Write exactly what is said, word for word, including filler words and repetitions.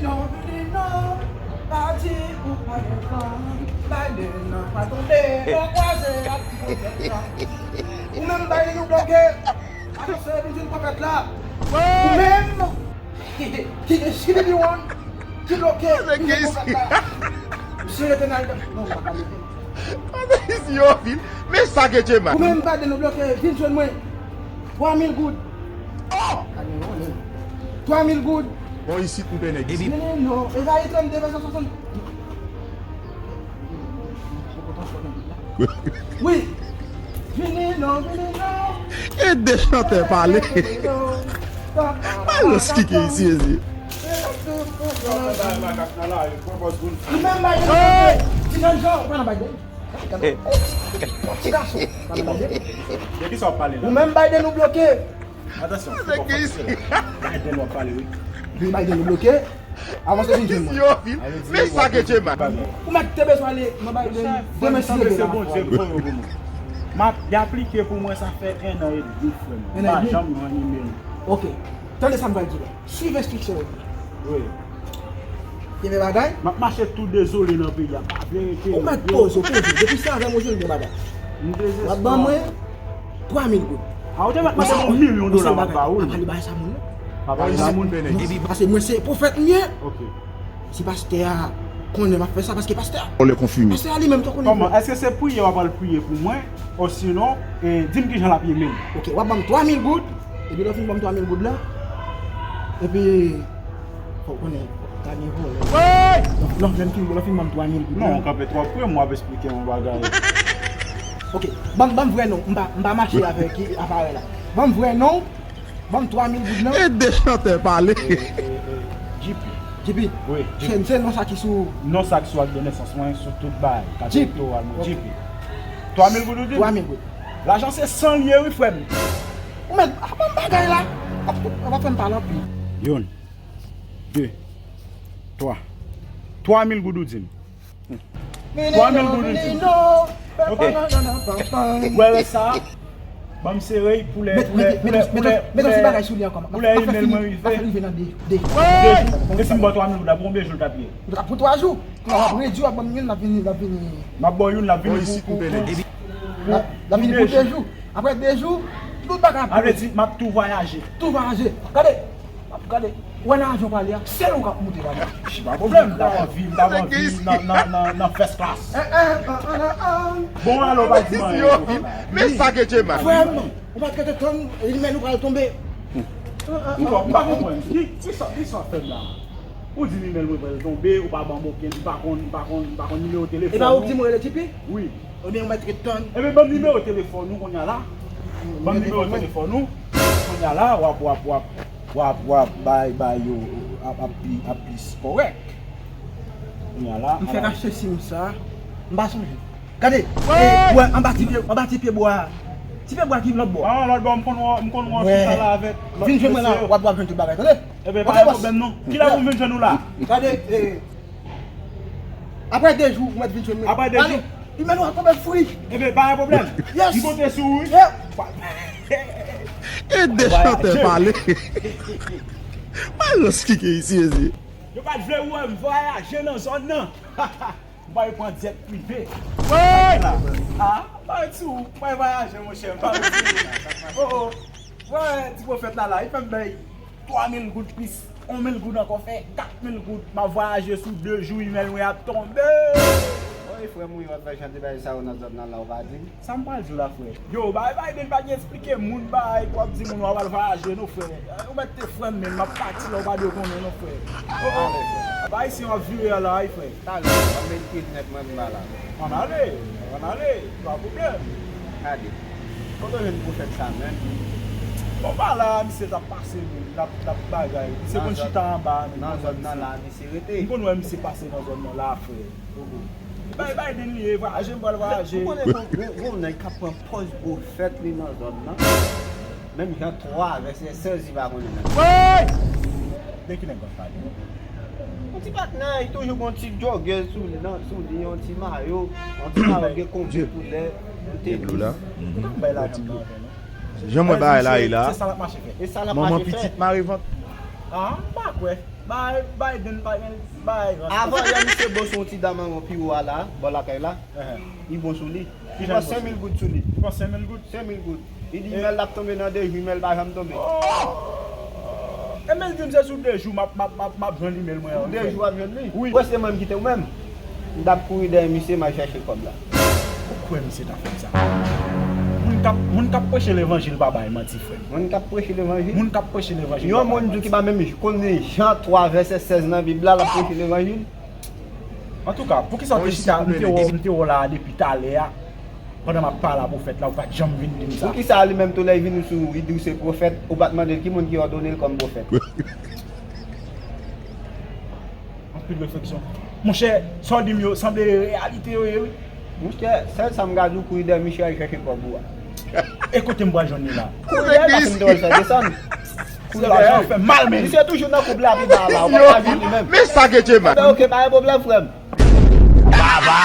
Non, vini non, pa di ou pa gen plan. Biden nan pa tonbe, non kwaze ak ti pwofèt lan. Ou menm Biden ou bloke. Avanse vin jwenn pwofèt la. Ou menm ki gen G B B one ki bloke, vin jwenn pwofèt la. Misye rete nan, non, pa ka mete. Isi yo vin. Men sa ke Djema. Ou menm Biden ou bloke, vin jwenn mwen. Twa mil goud. Oh! Twa mil goud. Bon, isit m pè nèg isit. Vini non, Ezayi trannde vèsè swasant. Wi. Vini non, vini non. E de chantè pale. Alòs ki gen isi, isi. Ou menm Biden, ti jènjan, ou pa nan Biden. Ti gason, ou pa nan Biden. De ki sa w ap pale la? Ou menm Biden ou bloke. Atansyon, se pa fasil. Biden w ap pale, wi. Biden ou bloke. Avanse vin jwenn mwen. Yo vin. Men sa ke Djema. Ou mèt te bezwen ale nan Biden demen si Dye vle. M ap, y aplike pou mwen, sa fè en an edmi, frè m. En an edmi? M pa janm jwenn imèl. Ok. Tande sa m pral di la. Swiv enstriksyon yo. Wi. Gen de bagay? M ap mache tou dezole nan peyi a. Pa vle rete. Ou mèt poze, poze. Depi se avè m ou jwenn bon bagay. M dezespwa. W ap ban mwen twa mil goud. A, ou te mèt mande m yon milyon dola, m ap ba ou l. Pa pale bagay sa moun nan. Pa pale sa moun. Epi pase mwen se pwofèt m ye. Ok. Si pastè a konnen m ap fè sa, paske pastè a. On le konfime. Pastè a li menm tou konnen. Kòman? Èske se priyè w ap al priye pou mwen? Osinon, e, di m kijan l ap ye menm. Ok, w ap ban m twa mil goud. Epi lè w fin ban m twa mil goud la, epi fò w konnen, ta gen vòlè. Non, non, lè m fin, lè w fin ban m twa mil goud la. Non, w kanpe twò pre, m w ap esplike yon bagay. Ok, ban m, ban m vrè non, m pa, m pa mache avèk ki aparèy la. Ban m vrè non, ban m twa mil goud lan. E de chantè pale. E, e, e, J P. J P. Wi, J P. Se, se non sa ki sou. Non sa ki sou ak de nesans mwen, sou tout bagay. J P. Kat elektoral mwen, ok. J P. Twa mil goud ou di? Twa mil goud. Lajan se san l ye wi, frè m. Ou mèt ap ban m bagay la. W ap, w ap fè m pale anpil. Youn, de, twa. Twa mil goud ou di m. Twa mil goud ou di m. Ok. Wè, wè sa. Ban m sere pou lè, pou lè, pou lè, pou lè, pou lè imèl mwen rive. De jou. E si m ba w twa mil goud la, pou konbyen jou l t ap ye? Pou twa jou. Lè w ap redui, w ap ban m youn, l ap vini, l ap vini. M ap ba w youn, l ap vini pou, pou, pou, pou, l ap vini pou de jou. Apre de jou, tout bagay ap. Sa vle di, m ap tou vwayaje. Tou vwayaje. Gade, gade. Ou wè nan avyon prale a, sèl ou k ap moute ladan. Ch, pa pwoblèm, m t ap anvi, m t ap anvi nan, nan, nan, nan first class. Bon, alò, pa di m anyen. Men sa ke Djema. Frè m, ou pa t ka tann, imèl ou pral tonbe. M pa, m pa konprann. Ki, ki sa, ki sa w ap fè m la? Ou di m imèl mwen pral tonbe, ou pa ban m okenn, m pa konn, m pa konn, m pa konn nimewo telefòn ou. Epa ou di m rele J P? Wi. Ebyen, ou mèt ret tann. Ebyen, ban m nimewo telefòn ou kounye a la. Ban m nimewo telefòn ou. Kounye a la, w ap, w ap, w ap, w ap, w ap bay, bay yo, ap, ap pi, ap plis kòrèk. Kounye a la, m fèk achte sim sa. M pa sonje. Gade, e, wè, anba ti pye, anba ti pye bwa a. Ti pye bwa ki lòt bò. Ah, lòt bò, m konn wè, m konn wè w chita la avèk lòt mesye yo. Vin jwenn mwen la, w ap, w ap jwenn tout bagay, tande? Ebyen, pa gen pwoblèm non. Kilè pou m vin jwenn ou la? Gade, e, apre de jou, ou mèt vin jwenn mwen. Apre de jou? Imèl ou a tonbe fri. Ebyen, pa gen pwoblèm. Yes. M konte sou ou, wi. E de chantè pale. Malòs ki gen isi, isi. Yo pa t vle wè m vwayaje nan zòn nan. M pral pran jet prive. Wey! Ah, m pral di w, m pral vwayaje, monchè, m pral di w. Oh, oh. Wey, ti pwofèt la, la, li fè m bay twa mil goud plis yon mil goud ankò, fè kat mil goud. M ap vwayaje sou de jou, imèl mwen ap tonbe. Wey, frè m, wi, w ap fè jan de bagay sa yo nan zòn nan la, ou pa di m. Sa m pral di w la, frè? Yo, bay, bay, Biden pa gen eksplike moun, bay, w ap di moun w ap al vwayaje, non, frè. Ou mèt te frè m, men m ap pati la, ou pa dwe konnen, non, frè. Oh, oh. Bay, si w ap vire a la, wi, frè. Talè, w ap mete nèg mwen m ba la. Ann ale, ann ale, pa pwoblèm. Gade, kote w jwenn pwofèt sa menm? Bon, pa la, misye t ap pase, men, l ap, l ap bagay. Misye konn chita anba, men. Nan zòn nan la, misye rete. M konn wè misye pase nan zòn nan la, frè. Bay, bay, Biden li ye, vwayaje, m pral vwayaje. Ou konnen gon, gon, gon nèg k ap pran pòz pwofèt li nan zòn nan. Menm jan twa vèsè sèz li pa konnen nan. Wey! De ki nèg w ap pale? Yon ti patnè, li toujou gon ti jògè sou li, nan, sou li, yon ti mayo, yon ti mayo gen konbyen koulè, yon tenis. Ou pa bay lajan nan avè non. Jan mwen bay la, e la. Se sa l ap mache fè. E sa l ap mache fè. Manman pitit mare vant. Ah, m pa kwè. Bay, Biden pa gen bay gran. Avan yè, misye bon sou yon ti dam an pi wo a la, bò lakay la. Li bon sou li. Li pran senk mil goud sou li. Li pran senk mil goud? Senk mil goud. Li di imèl l ap tonbe nan de jou, imèl pa janm tonbe. Oh! E men l di m se sou de jou m ap, m ap, m ap, m ap jwenn imèl mwen an. Sou de jou w ap jwenn li? Wi. Ou panse mwen m kite ou menm? M t ap kouri dèyè misye, m al chèche kòb la. Ou kwè misye ta fè sa? Moun k ap, moun k ap preche levanjil pa bay manti, frè m. Moun k ap preche levanjil. Moun k ap preche levanjil pa bay manti. Yon moun ki pa menm konnen Jan twa vèsè sèz nan Bib la, l ap preche levanjil. Antouka, poukisa w te chita, m te wè, m te wè w la depi talè a, pandan m ap pale a pwofèt la, ou pa t janm vin di m sa? Poukisa li menm tou lè l vini sou, li di w se pwofèt, ou pa t mande l ki moun ki òdone l kòm pwofèt? Anpil refleksyon. Monchè, sa w di m yo sanble reyalite yo ye, wi. Monchè, sèl sa m ka di w, kouri dèyè misye al chèche kòb ou a. E kote m pral jwenn li la? Kouri dèyè l, paske m te wè l fè desann. Kouri dèyè l. Fè mal, men. Misye toujou nan koub la pi ba la, ou pa ka jwenn li menm. Men sa ke Djeman. Ebyen, oke, pa gen pwoblèm, frè m. Baba!